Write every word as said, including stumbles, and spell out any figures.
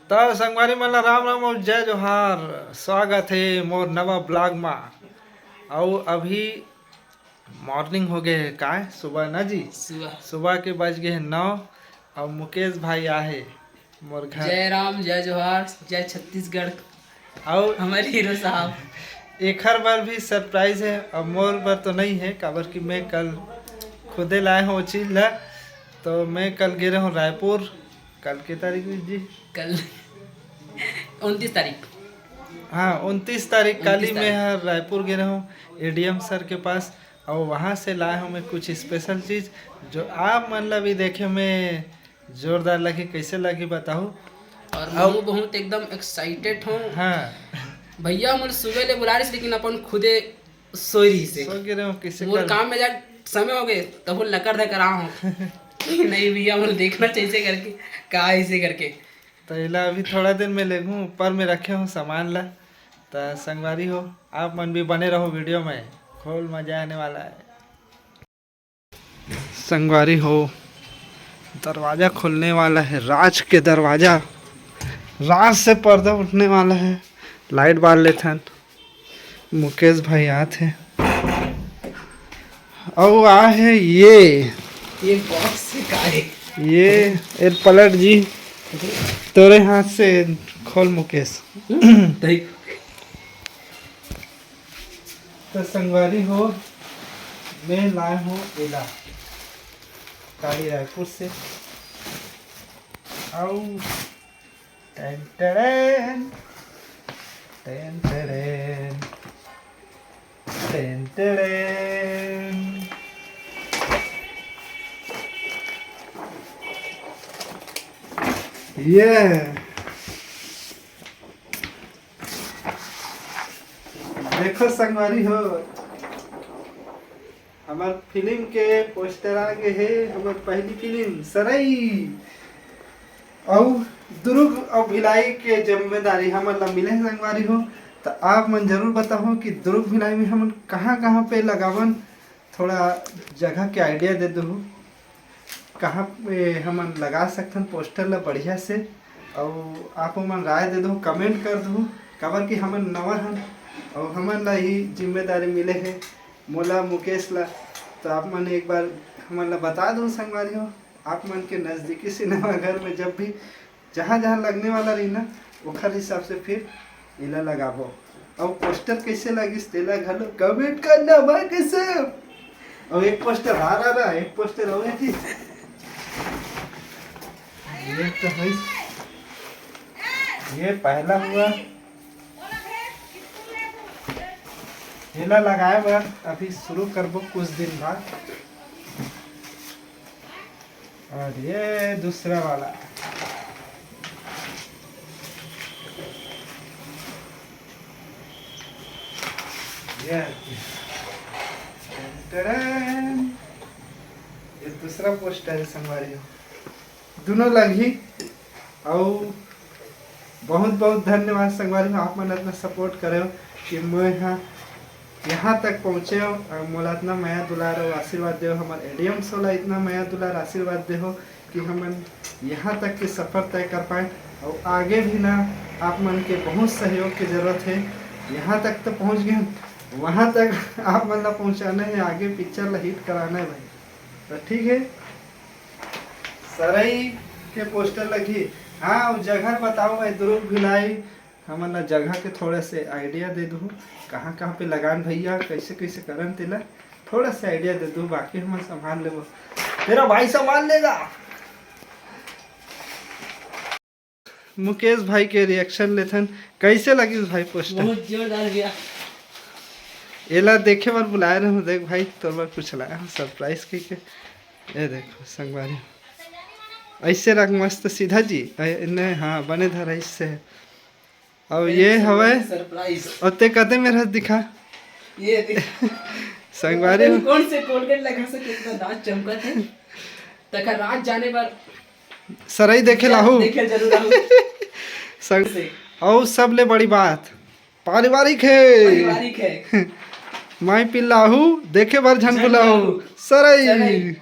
त संगवारी मन ला राम राम अउ जय जोहार। स्वागत हे मोर नवा ब्लॉग मा। अउ अभी मॉर्निंग हो गए हे, काय सुबह ना जी? सुबह। सुबह के बज गए हे नौ। अउ मुकेश भाई आहे मोर घर। जय राम, जय जोहार, जय छत्तीसगढ़। अउ हमारे हीरो साहब। एखर बर भी सरप्राइज हे, अब मोर बर तो नहीं हे, काबर कि मैं कल खुदे लाए हूँ वो चीज ला। तो मैं कल गे रहूँ रायपुर। कल के तारीख हे जी? कल उनतीस तारीख। हाँ, उनतीस तारीख काली उनतीस मैं तारीख। हर रायपुर गे रहूँ एडीएम सर के पास, और वहाँ से लाए हूँ मैं कुछ स्पेशल चीज जो आप मन ला भी देखे में जोरदार लगी। कैसे लगी बताओ। और अब मैं बहुत एकदम एक्साइटेड हूँ। हाँ। भैया मोर सुबह ले बुला रहिस, लेकिन अपन खुदे सोई रहिस हे। सो गे रहूँ किसे मोर कर काम में जा समय हो गए, तब वो लकर धकर आ हूँ। नहीं भैया, मोर देखना चाहिए करके, का ऐसे करके। तो एला अभी थोड़ा देर में लेगहूँ, ऊपर में रखे हूँ सामान ला। त संगवारी हो, आप मन भी बने रहो वीडियो में, खोल मजा आने वाला है। संगवारी हो, दरवाजा खुलने वाला है, राज के दरवाजा, राज से पर्दा उठने वाला है। लाइट बार लेथन, मुकेश भाई आत हे। अउ आ हे ये, ये बॉक्स से का हे? ये एल पलट जी, तोरे हाथ से खोल मुकेश। हम्म, तही। तो संगवारी हो, मैं लाए हूँ एला काली रायपुर से। अउ ten ten, ten ten, ten ten. ये देखो संगवारी हो, हमर फिल्म के पोस्टर आ गे हे, हमर पहली फिल्म सरई। अउ दुर्ग अउ भिलाई के जिम्मेदारी हमन ला मिले हे संगवारी हो। त आप मन जरूर बताओ कि दुर्ग भिलाई में हमन कहाँ कहाँ पे लगावन, थोड़ा जगह के आइडिया दे दो, कहाँ पे हमन लगा सकथन पोस्टर ला बढ़िया से। अउ आप मन राय दे दो, कमेंट कर दो, काबर कि हमन नवा हन अउ हमन ला ही जिम्मेदारी मिले हे, मोला, मुकेश ला। तो आप मन एक बार हमन ला बता दो संगवारी हो, आप मन के नजदीकी सिनेमा घर में जब भी जहाँ जहाँ लगने वाला रही ना, ओखर हिसाब से फिर एला लगाबो। अउ पोस्टर कैसे लगिस तेला घलो कमेंट करना भाई कैसे। अउ एक पोस्टर आ रहा, एक पोस्टर अउ हे जी। ये तो है, ये पहला हुआ। एला लगाए बर अभी शुरू करबो कुछ दिन बाद। और ये दूसरा वाला, ये, टन टन। ये दूसरा पोस्टर है संगवारी हो, दोनों लगही। अउ बहुत बहुत धन्यवाद संगवारी हो, आप मन इतना सपोर्ट करे हो कि मैं यहाँ यहाँ तक पहुँचे हो अउ मोला इतना मया दुलार अउ आशीर्वाद देव, हमर एडीएम सो ला इतना मया दुलार आशीर्वाद देहो कि हमन यहाँ तक के सफर तय कर पाए। अउ आगे भी ना, आप मन के बहुत सहयोग के जरूरत है। यहाँ तक तो पहुँच गए हन, वहाँ तक आप मन ला पहुँचाना है, आगे पिक्चर ला हिट कराना है भाई। तो ठीक है, सरई के पोस्टर लगी। हाँ, अउ जगह बताओ भाई, दुर्ग भिलाई, हमन ला जगह के थोड़ा से आइडिया दे दू, कहाँ कहाँ पे लगान भैया, कैसे कैसे करन, तेला थोड़ा से आइडिया दे दू, बाकी हमन संभाल लेबो। तेरा भाई संभाल लेगा। मुकेश भाई के रिएक्शन लेथन, कैसे लगिस भाई पोस्टर? बहुत जोरदार भैया। एला देखे बर बुलाए रहूँ, देख भाई, तोर बर कुछ लाए हूँ सरप्राइज कहिके। ये देखो संगवारी, ऐसे रख मस्त सीधा जी, ए, ने, हाँ, बने धर ऐसे। अब ये हवे, सरप्राइज। और ते कते मेर हस दिखा? ये देख। संगवारी तैं हो। कौन से कोलगेट लगा से कितना दांत चमकत है? तकर रात जाने बर सरई देखे लाहू। देखे जरूर आहू। संग से। और सबले बड़ी बात, पारिवारिक है। पारिवारिक है। माई पिल्लाहू, देखे बर झन झन बुलाहू। बुलाहू। सरई। सरई।